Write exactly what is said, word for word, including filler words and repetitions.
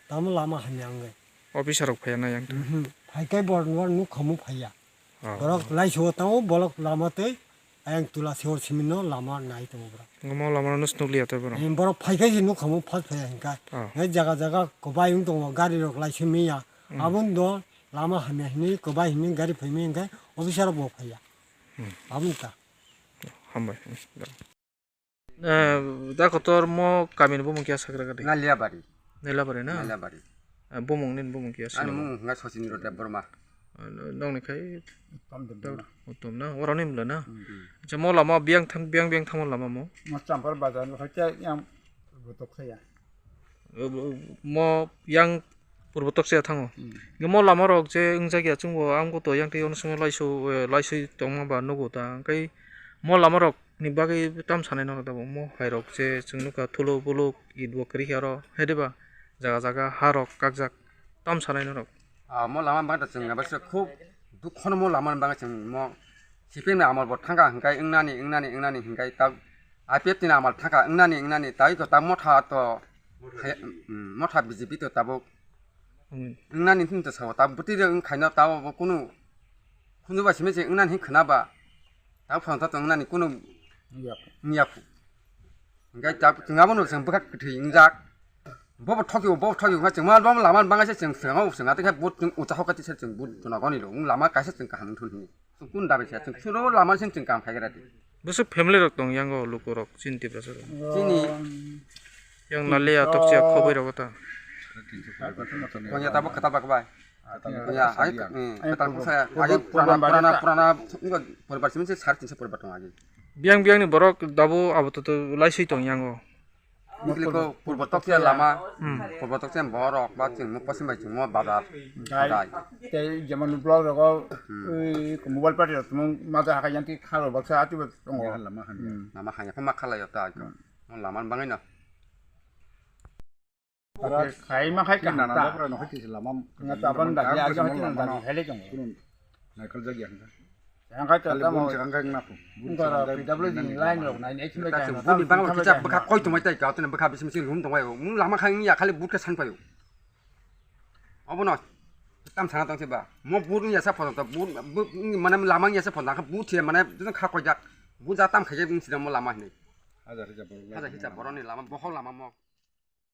Tamo lama hamya wngwi. Officer rok phaiya na yang? Mhm. Phaikai borok no nukhamu phaiya. Oh. Borok laisio tamo bolok lama tei ayang tula sewor simino lama nai tongo borok. Ngomo lama no snukliya tei borok. Em, borok phaikai se nukhamu phal phaiya hinka. Oh. Ngai jaga jaga kobai wng tongo gari rok laisio miya. Mm. Aboni do lama hamya hinwi kobai hinwi gari phaimai hinka officer rok bo phaiya. Mm. Aboni ta. Hambai. Eh, da kotor mo kamini bumung kya sakra gadi? Naliabari. Nilabari na? Naliabari. Eh, bumung nin bumung kya Ani sakra? Mung nga Sachin Rode Burma. Eh, nong ni khai Tom de Burma. Utom na, ora ni mla na. Hmm. Acha mo lama biang tham, biang biang tham lama mo. Mo champar bazar lo khacha yang butok saya. Mo yang purbo tokse thango. Hmm. Mo lama rok je wngjakya chwngbo ang bo to yang tei ono songwi laisu, eh, laisui tongma ba nugo ta. Hwnkhe mo lama rok ni bagwi tam sanai no tabuk mo hai rok je chwng nukha thuluk buluk it bo kwrwi khe aro hai diba jaga jaga ha rok kakjak tam sanai norok. Ah, mo lama bagwi chwng abo se khub dukhono mo lama bagwi chwng mo sipin amal bo thangkha hwnkhe wngnani wngnani wngnani hwnkhe ta I P F T ni amal thangkha wngnani wngnani tai to ta motha to hai, mm, motha B J P to tabuk Hmm. Wngnani hwn to sao, ta bwtwi rok wng khaino ta bo kunu khunju bai simi se wngnani hwn khwna ba. Ta phano ta wngnani kunu wngya khu. Wngya khu. Hwnkhe ta chwng abono chwng bwkha kwthwi wngjak. Bobo thokyo, bobo thokyo wngkha chwng ma bobo lama bangsa chwng swngo chwng atwi khe bo chwng ucha hokha tisa chwng bo jona goni rw wng lama kaisa chwng kaham wng thun hini. Chwng kun dabe khe chwng suro lama sing chwng kam khai gra di. Bwswk family rok tong yango luku rok chini Tiprasa rok. Chini Yang lalia tok sia khoboi rok ta. Tong ya tabuk kata bak bai. Ya, ai, eh, kata bak saya. Ai purana purana purana poribar simi se sar tinse poribar tong agi. Biang biang ni borok dabo abo to lai sui tong yango. Nikli ko purbo toksia lama, hmm, purbo toksia borok ba chwng mo posim bai chwng mo bazar. Dai. Dai. Tei jemon vlog rogo, hmm, ui, mobile party rok tongmung maja hakai yang ti kharo baksa ati bo tongo. Ya, lama hanya. Hmm. Lama hanya ko ma khala yo ta ko. Hmm. Mo lama bangwi no. Oro khai ma khai kaham ta. Nana bokra no khai tisi lama. Nga tabang da ya ga hati nang da heli tongo. Naikal jagi ang. Yang khai ta tamo. Ang khai na. Ungkara P W D line rok nai nai chimai ta. Buni bangla kita bwkha koi tongmai tai ka tene bwkha bisim bisim lum tongmai. Mung lama khai ya khali butka san payo. Obono tam sana tong se ba. Mo but ni yasa photo but mane lama ni yasa photo kha but se mane kha koi jak. But ja tam khai je sida mo lama hinai. Hajar hija borok. Hajar hija borok ni lama bohol lama mo.